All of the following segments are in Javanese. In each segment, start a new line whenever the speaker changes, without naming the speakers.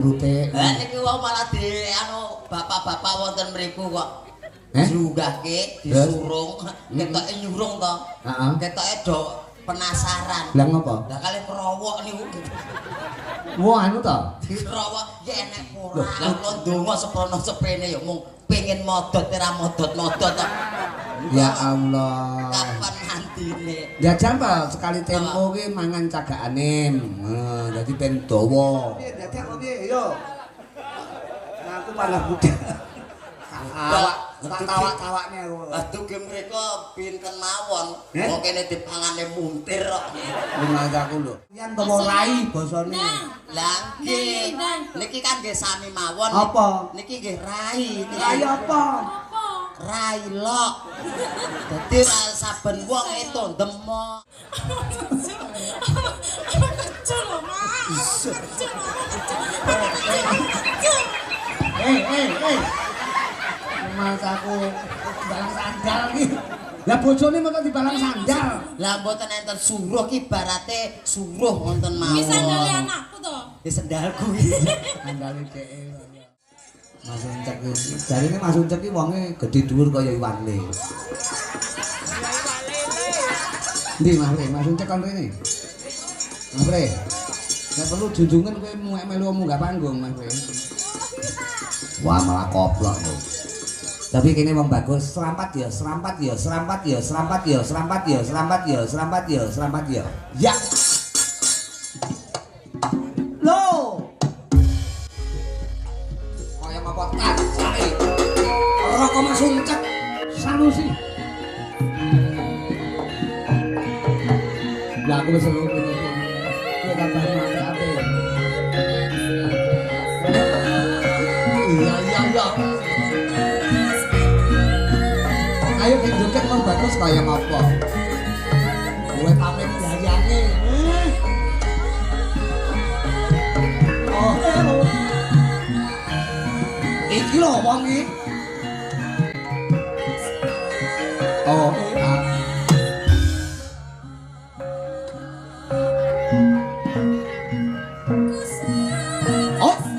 Rute.
Lah niki wau malah di anu bapak-bapak wonten mriku kok. Diunggahke, disurung, ketoke nyurung to.
Heeh.
Ketoke do penasaran.
Lah ngopo?
Lah kalih krowok niku.
Wah anu to.
Dikrowok ya enek ora. Lah kula ndonga seprono sepene ya mung pengin modot ora modot-modot to.
Ya Allah.
Kapan nantine?
Jajal to sekali tempo ki mangan cagakane. Heeh, dadi ben dawa.
Piye dadak kok piye yo. Aku malah budal. Awak tak tawak-tawakne aku.
Aduh ge mriko pinten mawon. Wong kene dipangane muntir kok.
Lumayan aku lho.
Yen to rai basane.
Lah nggih. Niki kan nggih sami mawon.
Apa?
Niki nggih rai.
Rai apa?
Rai lok. Dadi saben wong itu ndemok.
Kecil lho, Mak. Kecil.
Eh. Mas aku balang sandal iki. Lah bojone moko dibalang sandal.
Lah mboten enten suruh ki ibarate suruh wonten mawon.
Iki sandale anakku to.
Ya sandalku iki.
Sandale dheke. Mas Uncek iki. Jarine Mas Uncek iki wonge gedhe dhuwur kaya Iwan Le. Ndi Mas Le? Mas Uncek kon rene. Mas Le. Nek perlu junjungan kowe melu munggah panggung Mas Le. Wah malah koplok lho. Tapi kene wong bagus, serampat ya, serampat ya, serampat ya, serampat ya, serampat ya, serampat ya, serampat ya, serampat ya. Ya.
Lho.
Kaya apa tajake. Roko Mas Uncek Sanusi. Lah aku wis seru kene. Kowe tambah apik-apik. Iya iya iya. Ayo ben joget wong bagus kaya ngapa. Kowe pamit gayange. Oh. Iki lho wong iki. Oh, ah. Oh. Terus.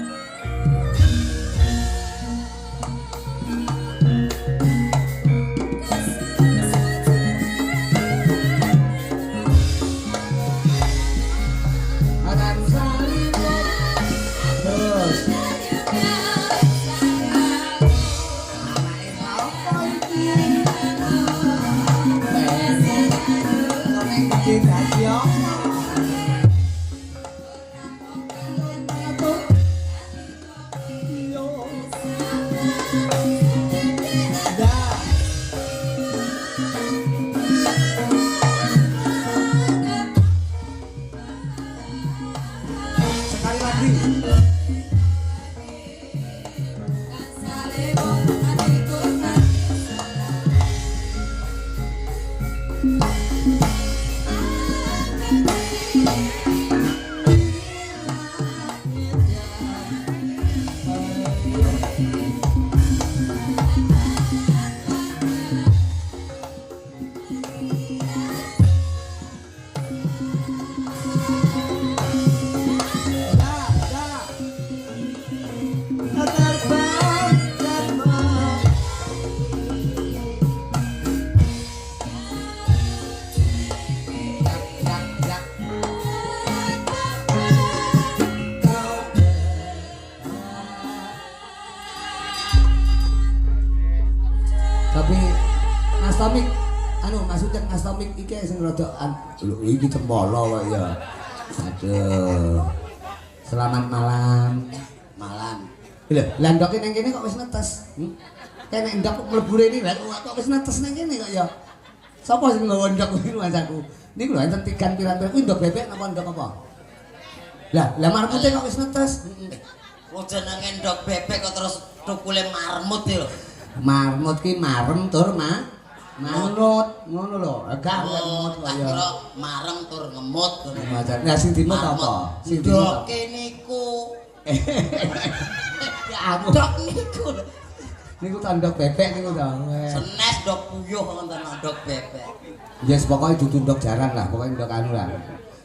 Sekali lagi. Tapi Mas Tomik, anu Mas Ucek Mas Tomik iki sing rada lho iki cempolo kok ya. Aduh. Selamat malam.
Malam.
Lho, lah ndoke ning kene kok wis netes. Kene ndok kok mlebu rene lha kok wis netes ning kene kok ya. Sapa sing nggawa ndok kuwi Mas aku? Niku lho enten tigan pirang-pirang kuwi ndok bebek napa ndok apa? Lah, lah marmute kok wis netes.
Wong jenenge ndok bebek kok terus tukule marmut iki lho.
Marmut ki marem tur manut ngono lho. Gak ngemut kok ya.
Tak kira marem tur ngemut ngono.
Lah sing dimut apa? Sing dimut
ndoke niku.
Ya aku
ndok niku.
Niku tandok bebek niku to.
Senes ndok puyuh wonten ndok bebek.
Yes, pokoke dudu ndok jaran lah, pokoke ndok anu lah.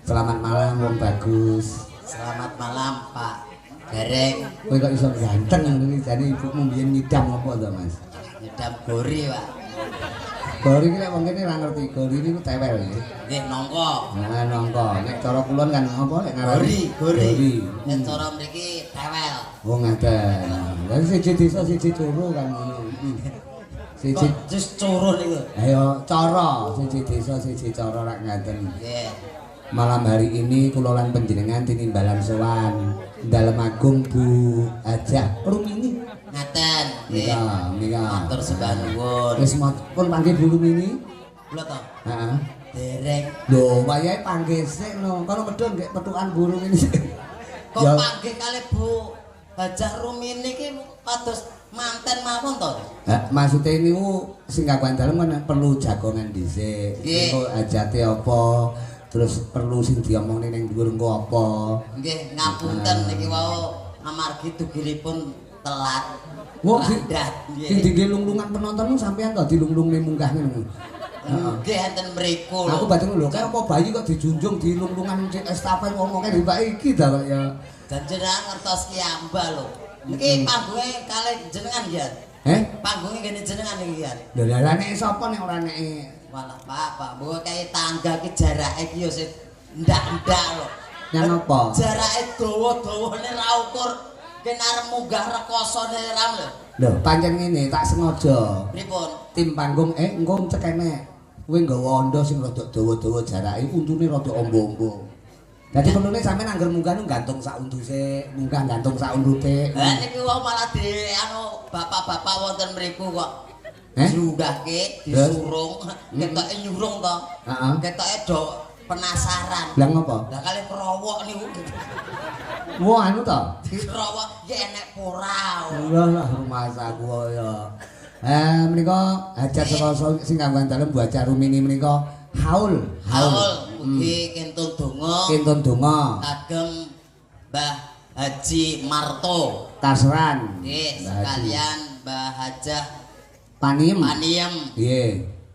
Selamat malam wong bagus.
Selamat malam, Pak. Dereng.
Kowe kok iso ganteng ngono iki jane ibumu mbiyen ngidam apa to, Mas?
Ngidam gori, Pak.
Gori iki lek wong kene ora ngerti, gori niku tewel nggih.
Nggih, nangka.
Nah, nangka. Nek cara kulon kan apa lek ngarani?
Gori, gori. Nek cara mriki tewel.
Oh, ngaten. Lah siji desa siji coro kan ngono. Siji
jus coro niku.
Ayo cara, siji desa siji cara rak ngaten.
Nggih.
Malam hari ini kula lan panjenengan tinimbalan sowan Dalem Agung Bu Hajah Rumini.
Ngaten.
Nggih, menika.
Matur sembah nuwun.
Wis pun panggih Bu Rumini?
Kula to.
Heeh.
Dereng.
Lho, wayahe panggih sik no. Kono medhun nggih petukan Bu Rumini.
Kok panggih kalih Bu Hajah Rumini iki kados manten mawon to?
Ha, maksude niku sing kagungan dalem kan perlu jagongan dhisik. Engko hajate apa? Terus perlu sing diomongne ning dhuwur engko apa?
Nggih, ngapunten niki wau amargi dugiripun telat.
Wong sing dingge lunglungan penonton sampean to dilunglungne munggah ngono.
Nggih enten mriku lho.
Aku batin lho, kaya apa bayi kok dijunjung dilunglungan estafet wong akeh mbak iki ta kok ya.
Jenengan ngertos ki amba lho. Niki panggunge kalih jenengan nggih.
Heh?
Panggunge ngene jenengan iki ya.
Lho lha nek sapa nek ora nek
walah Pak, Pak, mbok kae tangga ki jarake ki ya sing ndak-ndak lho.
Nyang apa?
Jarake dawa-dawane ra ukur kene arep munggah rekosone ra lho.
Lho, pancen ngene tak sengaja.
Pripun?
Tim panggung engko cekene kowe nggawa ondo sing rada dawa-dawa jarake untune rada ombo-ombo. Dadi perlune sampean angger munggah nu gantung sak untu sik, munggah gantung sak untute.
Lah niki wau malah di anu bapak-bapak wonten mriku kok. Diunggahke, disurung, ketoke nyurung to.
Heeh.
Ketoke do penasaran.
Lah ngopo?
Lah kalih krowok niku.
Wah anu to?
Krowok ya enek ora.
Lah lah rumasaku ya. Menika hajat saka sing kagungan dalem Bu Hajah Rumini menika haul.
Haul mugi kentun donga.
Kentun donga.
Kagem Mbah Haji Marto.
Kasran.
Nggih, sekalian Mbah Hajah
Paniem.
Paniem.
Nggih.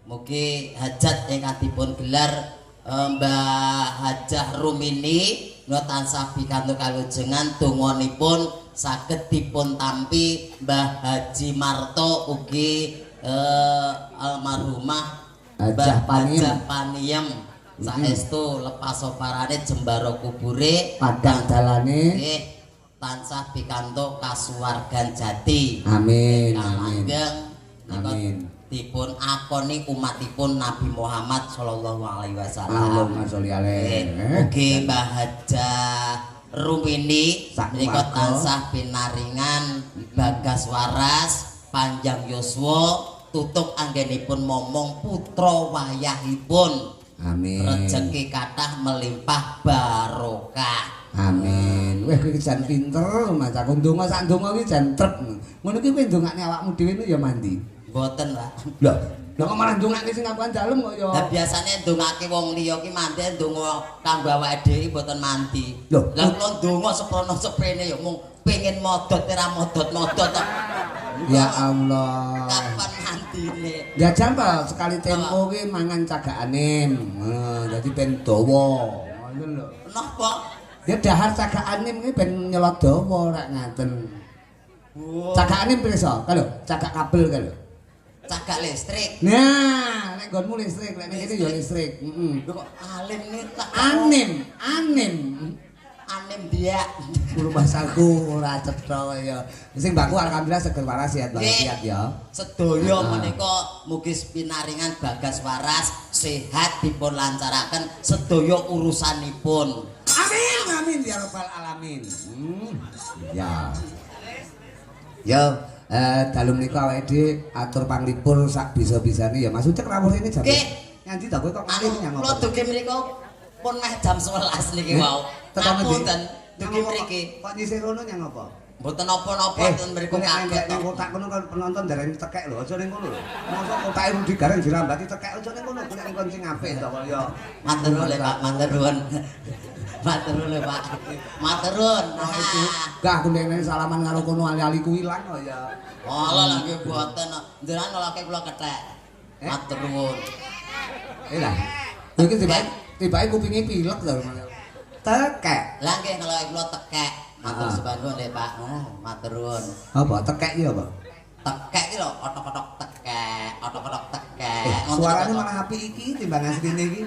Mugi hajat ingkang dipun gelar Mbah Hajah Rumini menika tansah pikantuk kalujengan donganipun saged dipun tampi Mbah Haji Marto ugi almarhumah
Hajah Paniem.
Hajah Paniem. Saestu lepas soparane jembara kubure
padang dalane
nggih tansah pikantuk kasuwargan jati.
Amin. Amin.
Amin. Dipun akoni umatipun Nabi Muhammad sallallahu alaihi wasallam.
Allahumma sholli alaihi.
Mugi Mbah Hajah Rumini menika tansah pinaringan bagas waras, panjang yuswa, tutuk anggenipun momong putra wayahipun.
Amin.
Rejeki kathah melimpah barokah.
Amin. Wah kowe iki jan pinter Mas. Aku ndonga sak ndonga iki jan trep. Ngono iki kowe ndongakne awakmu dhewe ya mandi.
Mboten, Pak.
Lho, lha kok malah ndongakne sing kagungan dalem kok ya.
Lah biasane ndongake wong liya ki mandi ndonga kanggo awake dhewe mboten mandi.
Lho,
lah kula ndonga seprono seprene ya mung pengin modot ora modot-modot tok.
Ya Allah.
Kapan mandine?
Jajal ta sekali tempo ki mangan cagakane. Heeh, dadi ben dawa. Ngoten lho.
Napa?
Ya dahar cagakane iki ben nyelot dawa rak ngaten. Cagakane pirsa? Ka lho, cagak kabel ka lho.
Cagak listrik.
Nah, nek nggonmu listrik, nek kene ya listrik. Heeh.
Lho kok alim nih tak
anim, anim.
Anim dia.
Rumasaku ora cetha ya. Sing mbakku alhamdulillah seger waras sehat walafiat ya.
Sedaya menika mugi pinaringan bagas waras, sehat dipun lancaraken sedaya urusanipun.
Amin amin ya rabbal alamin. Ya. Ya, dalem niku awake dhewe atur panglipur sak bisa-bisane ya. Mas Ucek rawuh rene jam. Nganti ta kowe kok ngalih nyang apa?
Kula dugi mriku pun meh jam 11 niki wau.
Tekan
ngendi? Dugi mriki.
Kok nyisih rono nyang apa?
Mboten napa-napa ten mriku kaget.
Nek kotak kono kan penonton darani tekek lho, aja ning kono lho. Mosok kotake Rudi Gareng dirambati tekek aja ning kono, golek ngkon sing apik to kok ya.
Matur nuwun Pak, matur nuwun. Matur nuwun Pak. Matur nuwun.
Gah aku nek salaman karo kono ali-aliku ilang kok ya.
Alah lha nggih mboten. Njenengan nolake kula kethek. Matur nuwun.
Lah. Iki tibake kupinge pilek to. Tekek.
Lah nggih ngeloke kula tekek. Matur sembah nuwun lho Pak. Matur nuwun.
Apa tekek iki apa?
Tekek iki lho, otok-otok tekek, otok-otok tekek.
Suarane malah apik iki timbang asline iki.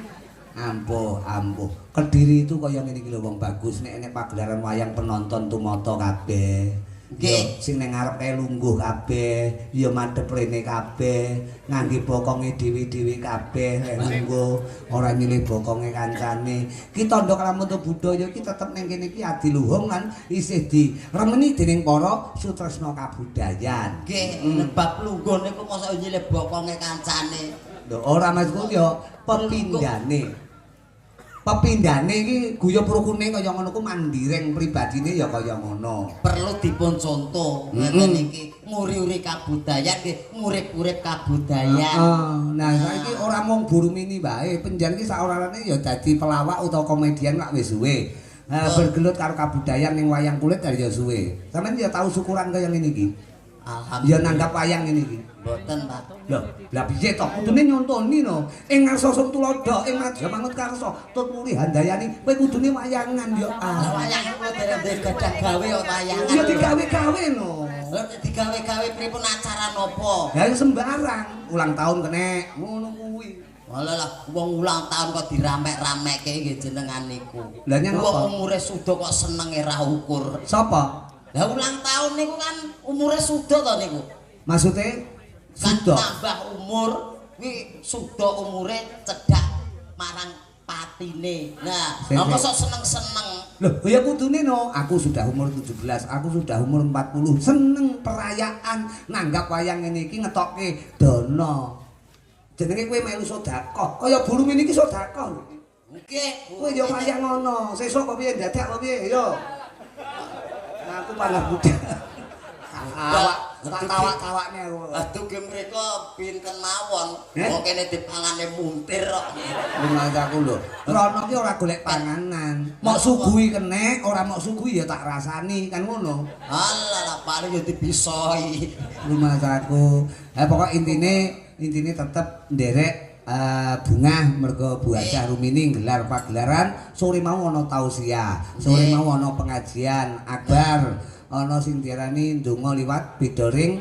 Ampuh, ampuh. Kediri itu kaya ngene iki lho wong bagus nek enek pagelaran wayang penonton tumata kabeh.
Nggih,
sing ning ngarep kae lungguh kabeh, ya madhep rene kabeh, ngangge bokonge dhewe-dhewe kabeh, lek lungguh ora nyilih bokonge kancane. Ki tandha kalamunto budaya iki tetep ning kene iki adiluhung lan isih diremeni dening para sutresna kabudayan.
Nggih, bab lungguh niku mosok nyilih bokonge kancane.
Lho ora maksudku ya pepindhane. Pepindhane iki guyub rukune kaya ngono ku mandireng pribadine ya kaya ngono.
Perlu dipun contoh ngeten iki nguri-uri kabudayan nggih, ngurip-urip kabudayan.
Heeh. Nah, saiki ora mung Burumini wae, penjen iki saorane ya dadi pelawak utawa komedian lak wis suwe. Bergelut karo kabudayan ning wayang kulit ya suwe. Sampeyan ya tau syukuran kaya ngene iki.
Alhamdulillah.
Ya nanggap wayang ngene iki.
Mboten, Pak.
Lho, lah piye to? Kudune nyontoni no. Ing ngarsa sung tuladha, ing madya manut karsa, tut wuri handayani, kowe kudune wayangan yo.
Lah wayangan kula dereng gadah gawe kok wayangan.
Ya digawe-gawe no.
Lha digawe-gawe pripun acara napa?
Ya sembarang, ulang tahun kenek, ngono kuwi.
Walah lah wong ulang tahun kok diramek-ramekke nggih jenengan niku.
Lah nyang apa?
Wong umure suda kok senenge ra ukur.
Sapa?
Lah ulang tahun niku kan umure suda to niku.
Maksude
kan
suda.
Tambah umur kuwi suda umure cedhak marang patine. Nah, apa sok seneng-seneng.
Loh, ya kudune no, aku sudah umur 17, aku sudah umur 40, seneng perayaan nanggap wayang ngene iki ngetokke dana. Jenenge kowe melu sedekah. Kaya Burumini iki sedekah.
Nggih,
kowe ya wayang ngono. Sesuk kok piye dadak kok piye? Yo. Aku panah budak. Awak tak tawak-tawakne aku.
Aduh ge mriko pinten mawon. Wong kene dipangane muntir kok.
Lumayan aku lho. Rono ki ora golek panganan. Mok suguhi kenek, ora mok suguhi ya tak rasani kan ngono.
Alah lah paling ya dibisoi.
Lumayan aku. Pokok intine tetep nderek bungah mergo Bu Hajah Rumini nggelar pagelaran sore mau ana tausiah, sore mau ana pengajian akbar, ana sing diarani ndonga liwat bedoring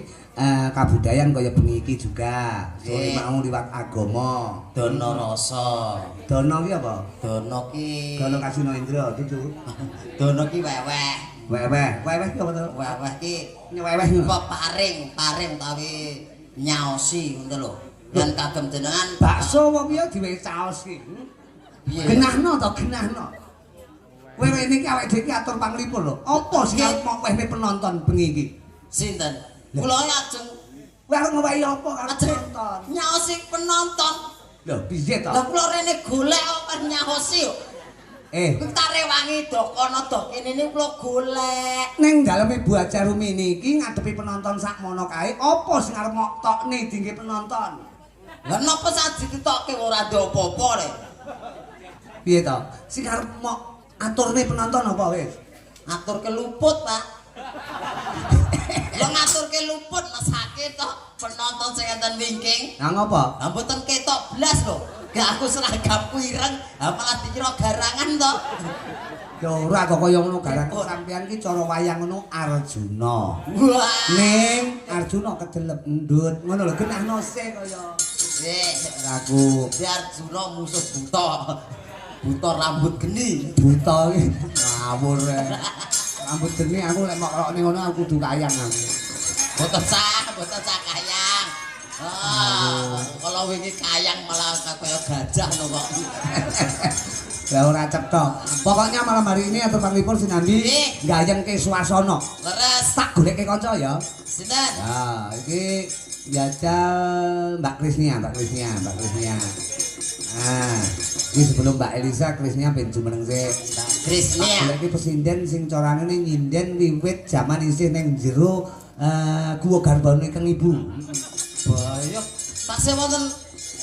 kabudayan kaya bengi iki juga. Sore mau liwat agama.
Dana rasa.
Dana ki apa?
Dana ki
Dana Kasino Indra dudu.
Dana ki weweh.
Weweh. Weweh ki apa to?
Weweh ki
nyeweweh.
Kok paring, paring utawi nyaosi ngono lho. Dan kagem jenengan
bakso wong ya diwehi caos ki. Genahno to, genahno. Kowe rene iki awake dhewe iki atur panglipur lho. Apa sing arep mok wehne penonton bengi iki?
Sinten? Kula ajeng
kowe arep ngewehi apa karo penonton?
Nyaosi penonton.
Lho, piye to?
Lah kula rene golek kok nyaosi yo. Tak rewangi dokono dok kene niku kula golek.
Ning daleme Bu Hajah Rumini iki ngadepi penonton sakmono kae, apa sing arep mok tokne dingge penonton?
Lah napa sak ditokke ora ndek apa-apa le.
Piye to? Sing arep mok aturne penonton apa wis?
Aturke luput, Pak. Lho ngaturke luput mesake to penonton sing enten wingking.
Lah ngopo?
Lah mboten ketok blas lho. Gak aku seragamku ireng, malah dikira garangan to.
Ya ora kok kaya ngono garangan sampean iki cara wayang ngono Arjuna.
Wah.
Ning Arjuna kedelep endut ngono lho genahno sih kaya.
Nggih,
aku
si Arjuna musuh buta. Buta rambut geni.
Buta iki ngawur. Rambut geni aku lek mok rokne ngono aku kudu kayang aku.
Mboten sah, mboten sah kayang. Ah, kalau wingi kayang malah kaya gajah no kok.
Lah ora cetha. Pokoknya malam hari ini atur panglipur sinambi gayengke swasana.
Leres.
Tak goleke kanca ya.
Sinten?
Ya, iki jajal Mbak Krisnia, Mbak Krisnia, Mbak Krisnia. Nah, ini sebelum Mbak Elisa, Krisnia ben jumeneng sik.
Mbak Krisnia.
Goleke pesinden sing carane nyinden wiwit jaman isih ning jero guwa garbane keng ibu.
Bayok, tasih wonten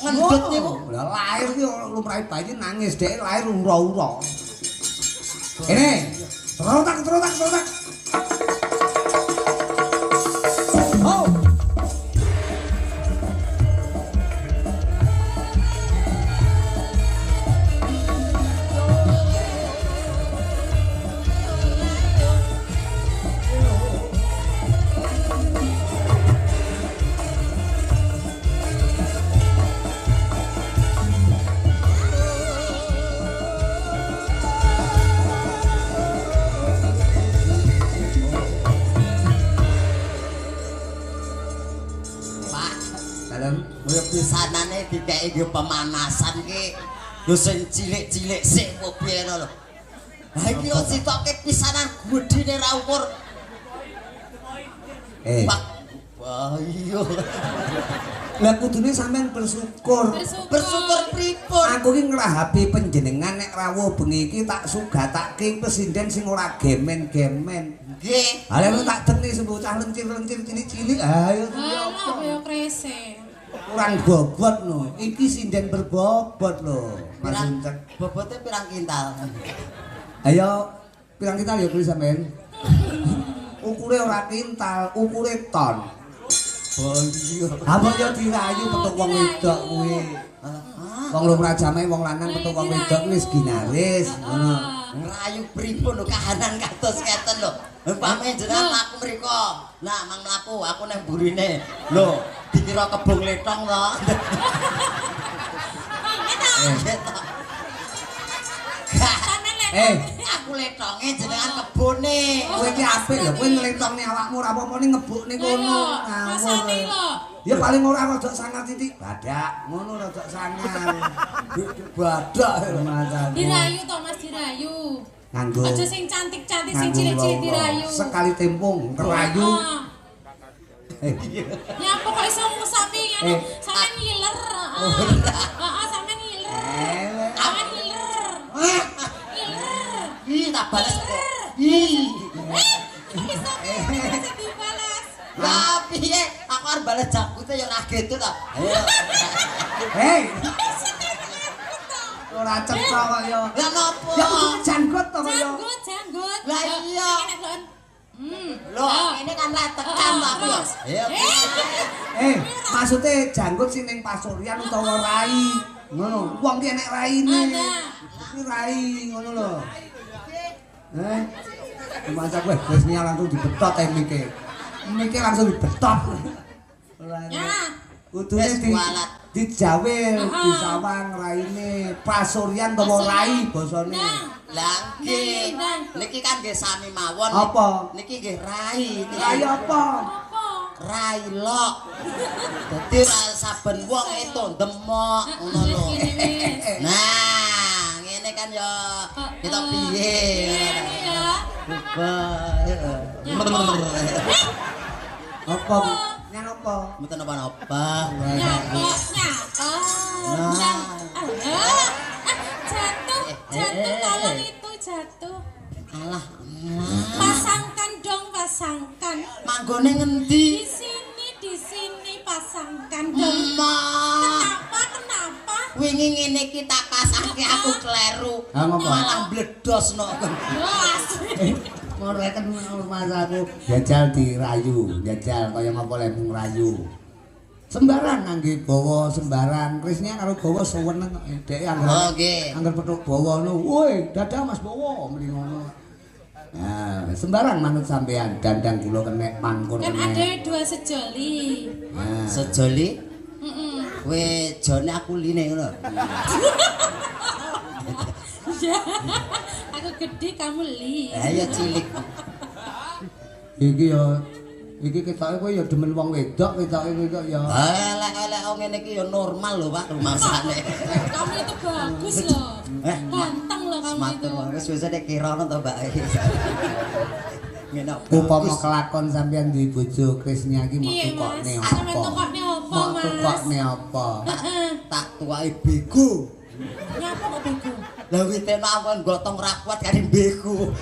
ngendut niku.
Lah lahir ki lumrahe bayi nangis dhek lahir ura-ura. Kene, terotak terotak terotak. Oh.
Pisanane dikeki nggo pemanasan ki lho sing cilik-cilik sik apa piye ngono lho. Ha iki yo sitoke pisanan gedhene ra ukur.
Eh.
Pak. Wah iya.
Lah kudune sampean bersyukur.
Bersyukur.
Bersyukur pripun?
Aku ki ngrahapi panjenengan nek rawuh bengi iki tak sugatake pesinden sing ora gemen-gemen.
Nggih.
Ha lek tak dekne sing bocah lencir-lencir cilik-cilik, ayo
Alah kaya krese.
Kurang bobot no. Iki sinden berbobot lho. Mas
Pirang
Uncek.
bobote pirang kintal?
Ayo pirang kintal ya kuwi sampean? Ukure ora kintal, ukure ton.
Oh iya.
Ha mbok yo dirayu petuk wong wedok kuwi. Wong lumrah jame wong lanang petuk wong wedok wis ginaris ngono.
Ngrayu pripun lho kahanan kados ngeten lho. Umpame jenengan mlaku mriko. Nah, mang mlaku aku nang burine. Lho, dikira kebong letong to. Ketok.
Eh,
Aku letonge jenengan kebone.
Kowe iki apik lho, kowe ngletongne awakmu ora apa-apa ning ngebukne kono.
Masane lho.
Ya paling ora rada sangar titik badak, ngono rada sangar.
Badak
Masamu.
Dirayu to Mas, dirayu.
Nganggo.
Aja sing cantik-cantik sing cilik-cilik dirayu.
Sekali tempung kerayu.
Heeh.
Eh,
Ya apa kok iso ngusapi ngono?
Eh.
Sampeyan ngiler. Heeh, sampeyan ngiler.
Eh.
Sampeyan ngiler. Ngiler.
Ih, tak balas kok. Ih.
Eh, kok iso iso dibalas?
Lah piye? Aku arep balas jangkute ya ora gitu ta. Ayo.
Hei,
Iso aku to.
ora cetha kok ya.
Lah nopo?
Ya kudu janggut to kaya.
Janggut, janggut.
Lah iya.
Ini nek lon.
Lho, ini kan lah tekan to aku ya. Ayo.
Eh, maksudnya janggut sing ning pasuryan utawa rai. Ngono, wong ki enek raine.
Ada.
Iki rai ngono lho. Eh. Maca kowe wis niat langsung dibetot ae mike. Mike langsung dibetot. Ora.
Ya.
Kudune
Wis
di
kualat.
dijawil,
Heeh.
disawang raine, pasuryan utawa rai basane.
Nah.
Lah nggih. Niki kan nggih sami mawon.
Apa?
Niki nggih rai.
Rai apa?
Apa?
Rai lok. Dadi ora saben wong itu demok ngono lho.
Wis.
Nah, ngene kan ya kita piye
Ngene ya.
Apa? Nyang apa?
Mboten napa-napa.
Nyapa, nyapa.
Nah.
Ah, jatuh, jatuh tolong itu jatuh.
Alah,
Pasangkan dong, pasangkan.
manggone ngendi?
Di sini pasangkan dong.
Emak.
Kenapa, kenapa?
Wingi ngene iki tak pasangke aku kleru.
Ha, ngopo?
Malah bledosno.
Wah, asli.
Ngoreken masaku jajal dirayu, jajal kaya ngapa lemu ngrayu. Sembarang ngangge bawa sembarang, Krisnya karo bawa seweneng kok dhek angger.
Oh, nggih.
Angger petuk bawa ngono, woi, dadah Mas Bawa muni ngono. Nah, sembarang manut sampean, dandang kula kenek pangkur
Kan ada
kenek.
dua sejoli.
Nah,
Sejoli
Heeh.
kowe jone aku line ngono.
Ya. Aku gede kamu li.
Lah ya cilik.
Iki ya iki ketoke kowe ya demen wong wedok ketoke kowe kok ya.
Elek-elek wong ngene iki ya normal lho Pak rumasane.
Kamu itu bagus loh.
Eh,
Ganteng loh kamu itu.
Matur wis wis nek kira to Mbak. Ngene
Upama kelakon sampean duwe bojo Krisnya iki mau
Iya, Mas.
tukokne
Sampeyan
apa?
tukokne apa,
Mau
Mas?
tukokne apa?
Heeh.
Tak tuwake bego.
Nyapa kok bego?
Lah witeno aku gotong ra kuat kari bego.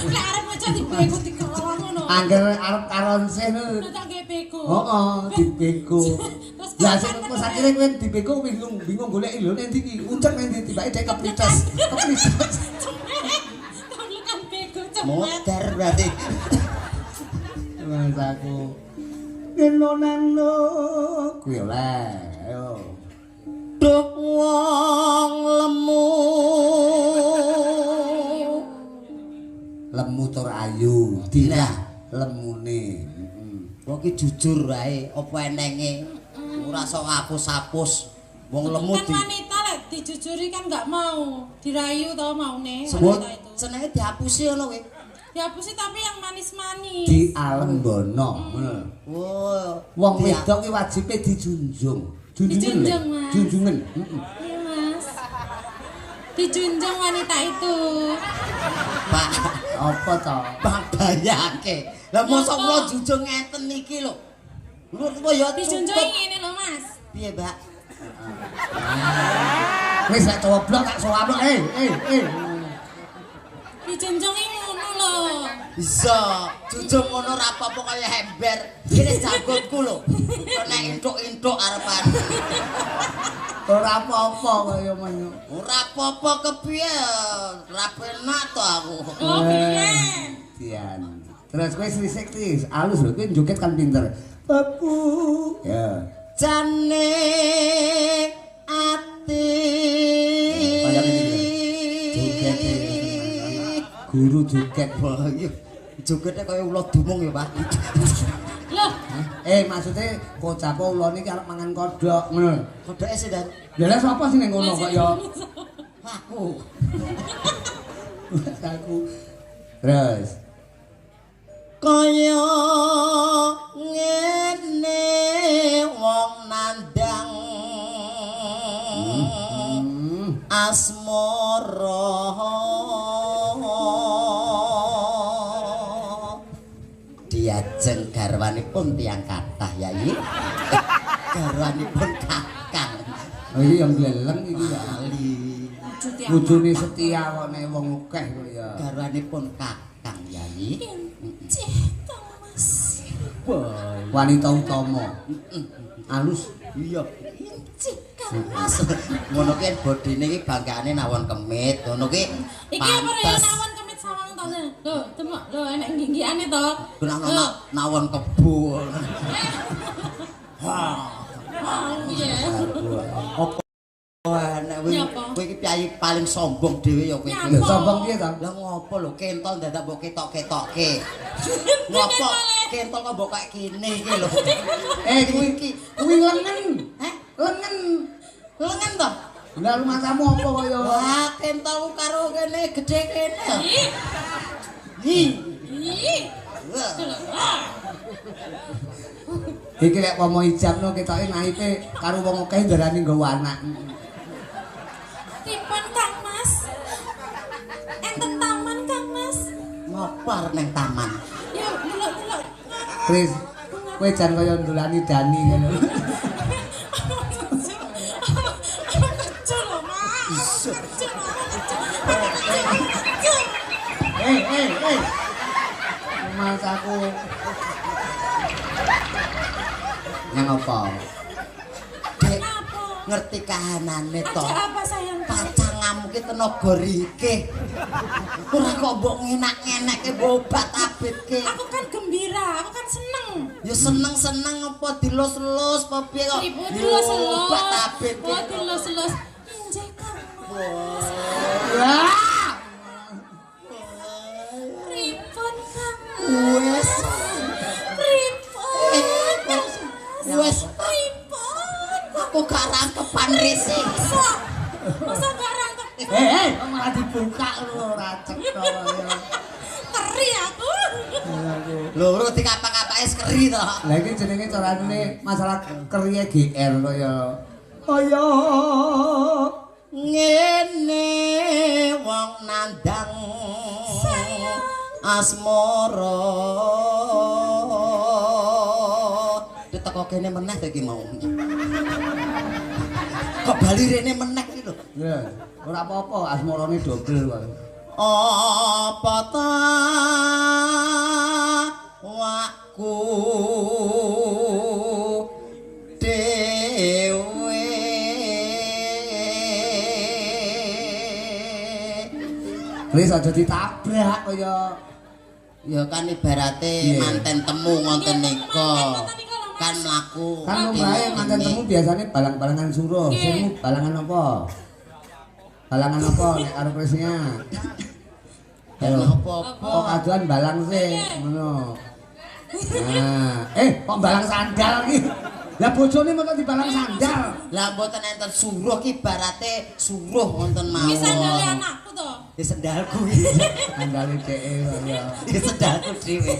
Lek arep maca di bego dikelawang ngono.
Angger arep karon sih
Lho tak gawe bego.
Heeh, dibego.
Terus
Lah
kapan
sing
ketemu?
akhire kowe dibego bingung, bingung golek lho nek ndi iki. Uncek nek ndi tibake dhek keplites. Keplites.
Cemek. Tablekan bego cemek.
Modar berarti.
Mas aku. Neno nano kuwi oleh. Ayo.
Duk wong lemu.
Lemu tur ayu, dirah lemune. Heeh.
Wong ki jujur wae, apa enenge. Ora sok apus-apus. Wong lemu
Kan
di
wanita lek dijujuri kan nggak mau, dirayu tau maune
Sebut.
wanita itu.
senenge dihapusi ngono kowe.
Dihapusi tapi yang manis-manis.
Di alembono, ngono.
Oh,
Wong wedok ki wajibe dijunjung. Junjungan.
Dijunjung, Mas.
Junjungan. Heeh.
Iya, Mas. Dijunjung wanita itu.
Pak,
Apa to?
Pak bayangke. Lah mosok
Nyapa?
kula junjung ngeten iki lho. Lho kok ya
Dijunjung
cukup.
ngene lho, Mas.
Piye, Mbak?
Wis lek coblok tak sowablok. Eh, eh, eh.
Dijunjung ngono lho.
Bisa, junjung ngono ora apa-apa kaya ember. Kene janggutku lho. Kok nek entuk-entuk arepan.
Ora apa-apa kaya menyo.
Ora apa-apa kepiye? Ora penak to aku.
Oh, piye?
Dian. Terus kowe srisik Tis, alus lho kowe joget kan pinter. Babu. Ya.
Jane ati.
Kaya ngene iki lho. Jogete. Guru joget.
Wah, iya. Jogete kaya ula dumung ya, Pak.
Loh,
Eh maksudnya kocap ulane iki arep mangan kodhok ngono.
Kodoke sih, Dan.
Lha lah sapa sing ning kono kok ya?
Aku.
Aku. Terus
Kaya ngene wong nandang asmara. Diajeng garwanipun tiyang kathah Yayi. Garwanipun kakang.
Oh iki yang gleleng iki ya.
Ali.
wujud ya.
Bojone setia kok nek wong akeh kok ya.
Garwanipun kakang Yayi.
Cih, Kang Mas.
Wah,
Wanita utama. Alus.
iya. Cih, Kang Mas. Ngono ki bodine iki bangkane nawon kemit, ngono ki
Iki apa ya
pantes.
nawon kemit sawang to? Lho, demok lho enek ngginggiane to.
Kena
Lho.
nawon kebo.
Oh, iya.
Apa enek kowe
Nyapa?
kowe iki piyayi paling sombong dhewe ya kowe iki.
Lho sombong piye to?
Lah ngopo lho kentol dadak mbok ketok-ketokke. Ngopo kentol kok mbok kayak kene iki lho.
Eh kuwi kuwi lengen.
Heh,
Lengen.
lengen to?
Lah rumahmu apa kaya
Wah, kentolku karo kene gedhe kene.
Ih,
Hi.
ih.
Wah.
Lho, ah.
Iki lek pomo ijabno ketoke naipe karo wong akeh ndarani nggawa anak.
Pripun Kang Mas? Enten taman Kang Mas.
Ngopo arep nang taman?
Yo, delok-delok.
Kris, kowe jan kaya ndulani Dani ngono.
Kecil lho, Mas. Kecil, kecil. Kecil.
Eh, eh, eh. Mas aku. Nang apa?
Dek,
Kenapa?
ngerti kahanane to.
Ada apa sayang?
Pacangamu ki tenaga rike. Ora kok mbok ngenak-ngenekke mbok obat abitke.
Aku kan gembira, aku kan seneng.
Ya seneng-seneng apa dilus-lus apa piye kok.
Ibu dilus-elus.
Obat abitke.
Oh, dilus-elus. Injih Kang Mas.
Wah!
Pripun Kang
Wes.
Mas? Pripun Kang Mas?
Wes.
Pripun?
Aku gak rangkepan risi.
Masa? Masa gak rangkep?
Eh, eh, kok malah dibuka lho ora cetha ya.
Keri aku.
Lho, ora dikapak-kapake keri to.
Lah iki jenenge carane masalah keriye GR kaya kaya
Ngene wong nandang asmara. Diteko kene meneh to iki mau. Kok bali rene meneh iki lho.
Ya, ora apa-apa asmarane dobel kok.
Apa ta wakku dhewe
Wis aja ditabrak kaya
ya kan ibarate
Iya.
manten temu ngonten
Iya,
nika
manten nika lho, Mas.
kan mlaku
kan lumrahe manten temu biasane balang-balangan suruh.
Nggih.
Sirmu balangan apa? Balangan apa nek karo Krisnya? Ayo.
apa-apa
Kok kaduan balang sih ngono. Nah, eh kok balang sandal iki? Lah bojone moko dibalang sandal.
lah mboten enten suruh ki ibarate suruh ngonten mawon
Iki sandale anakku to.
Ya sendalku iki.
Sandale dheke kaya.
Ya sendalku dhewe.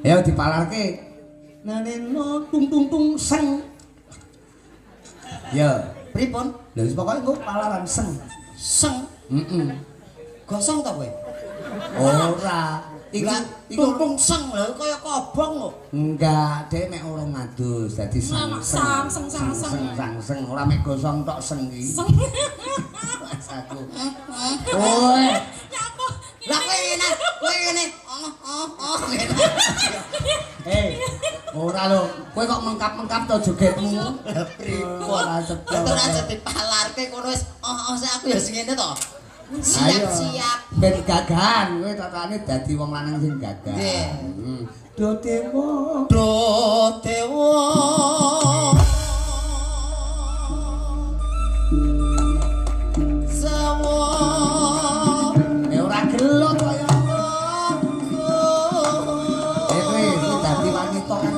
Ayo dipalarke. Naneno tung tung tung seng. Ya,
Pripun?
Lha wis pokoke engko palaran seng.
Seng.
Heeh.
Gosong ta kowe?
Ora. Iki
Iki tung seng lho kaya kobong lho.
Enggak, dhek mek ora ngadus dadi sang
Sang, seng, sang, seng.
seng sang seng ora mek gosong tok seng iki.
Seng.
Mas aku. Oi,
Ya apa?
Lah kowe ngene, kowe ngene. Oh oh oh ngene.
eh. Ora lho, kowe kok mengkap-mengkap to jogetmu.
Lah pripun?
Ora cetha.
Lah ora dipalarke kono wis oh oh sik aku ya sing ngene to. Siap-siap.
Ben gagahan kowe tatane dadi wong lanang sing gagah.
Nggih.
Do dewa.
Do dewa. Sawo.
Eh ora gelut kaya. Eh kowe kowe dadi wanita kan.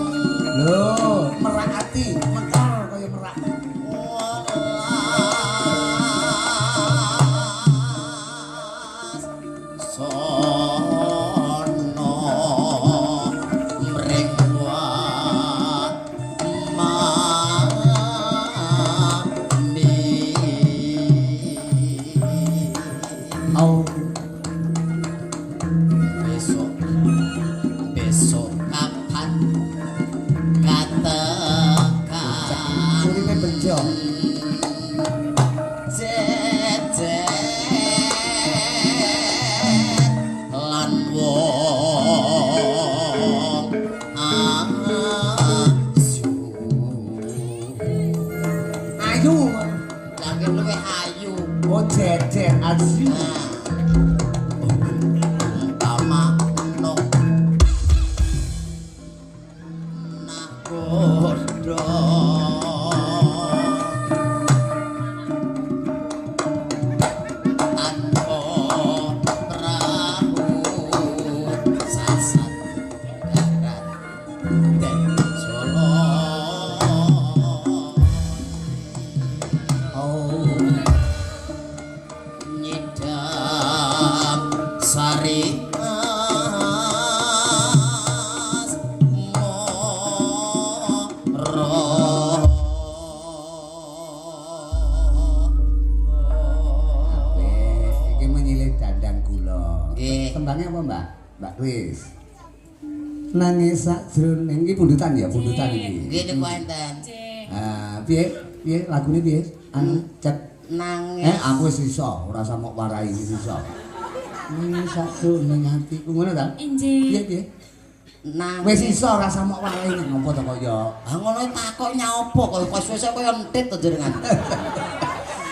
Lho, merak ati, mekar kaya merak.
Sono mring mani.
Au.
Besok besok kapan katekan
Uripe bejo.
Jejer lan wong ayu.
Ayu.
Lagi luwih ayu.
Oh jejer ayu.
Umpama no nakodo tanpa prahu sasat darat den Solo.
Oh.
Nyidam sari mas moro.
Apik, iki menyilih dandang kula.
Nggih.
Tembangnya apa, Mbak? Mbak Kris. Nangis sakjroning iki pundutan ya, pundutan iki.
Nggih niku enten.
Nggih.
Ah, piye? Piye lagune piye? Anu cek.
Nangis.
Eh, aku wis iso, ora usah mok warai wis iso. Nangis sakjroning atiku ngono ta? Piye
Injih.
piye?
Nangis.
Wis iso ora usah mok warai ngopo to kaya.
Ah ngono takok nyaopo kaya kok suwe kaya entit to jenengan.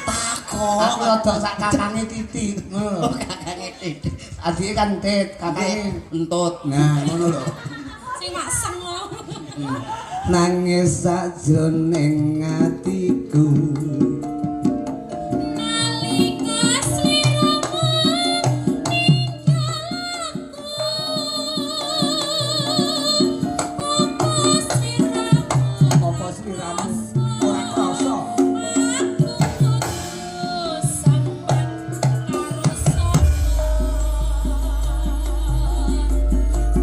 Takok.
Aku rada sak kakange titik ngono lho.
Oh, kakange titik.
Adike kan tit, kakange
Entut.
Nah, ngono lho.
Sing mak seng lho.
Nangis sakjroning atiku.
Nalika sliramu ninggal aku. Apa sliramu
Apa sliramu ora krasa?
aku kudu sambat karo sapa?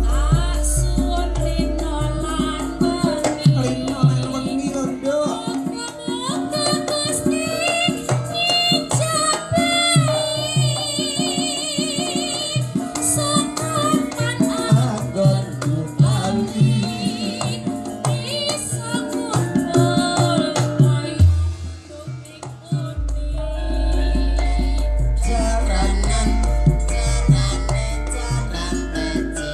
Tak suwun rina lan wengi.
Rina lan wengi lho, Nduk.
Muga-muga Gusti ngijabahi sekapan
Anggonmu bali.
bisa kumpul kaya kuping uni.
Jaranan jarane jaran teci.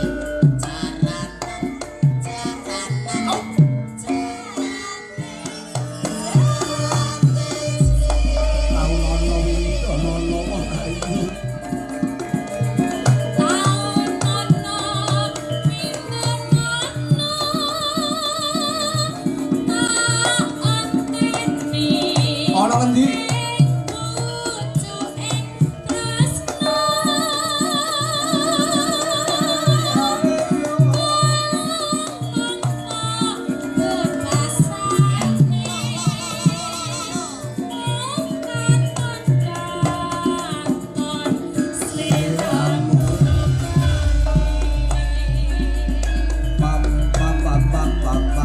Jaranan jaranan jarane teci.
Taun ana wingi ana wong ayu.
Taun ana windono tak anteni.
Ana ngendi?
Pucuking tresna. Kekasane mung katon katon sliramu.
Pam pam pam pam pam.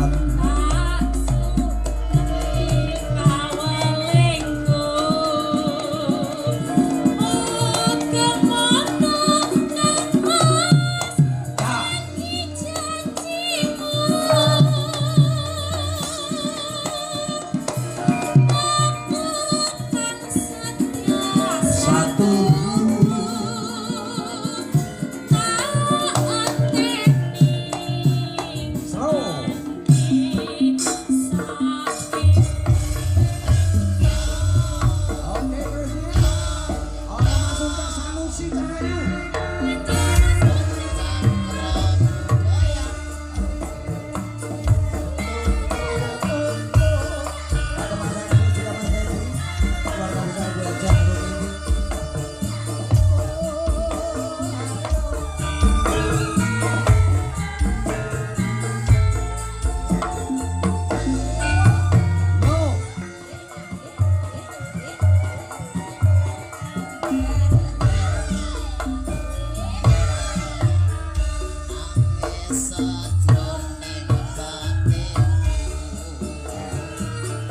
Sajroning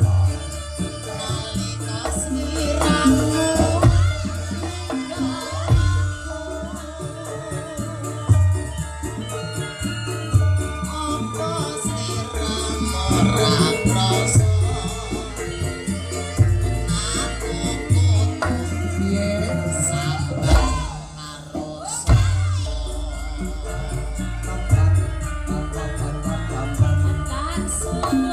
batinku nalika sliramu apa sliramu ora krasa aku kudu
Piye?
sambat karo sapa.
Tak suwun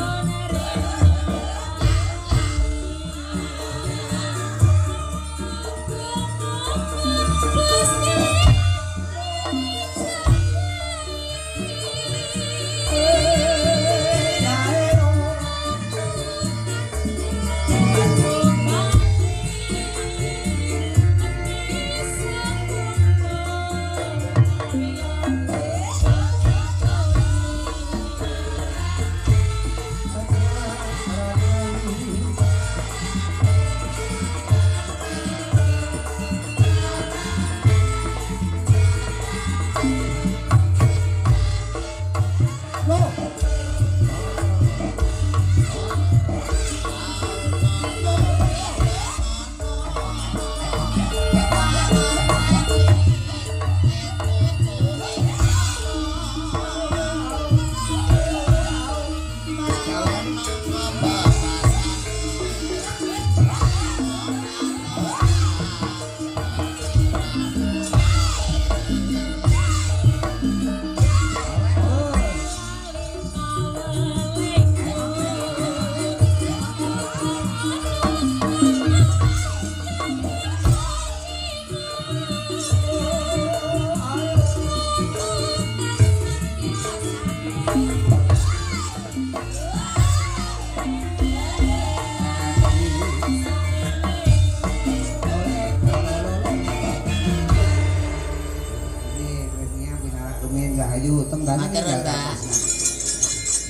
Matur, Mbak.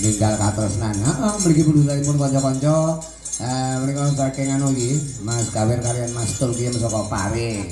Ninggal katresnan. Heeh, mriki pundhutipun kanca-kanca. Menika saking anu iki, Mas Gawir kaliyan Mas Tul ki saka Pare.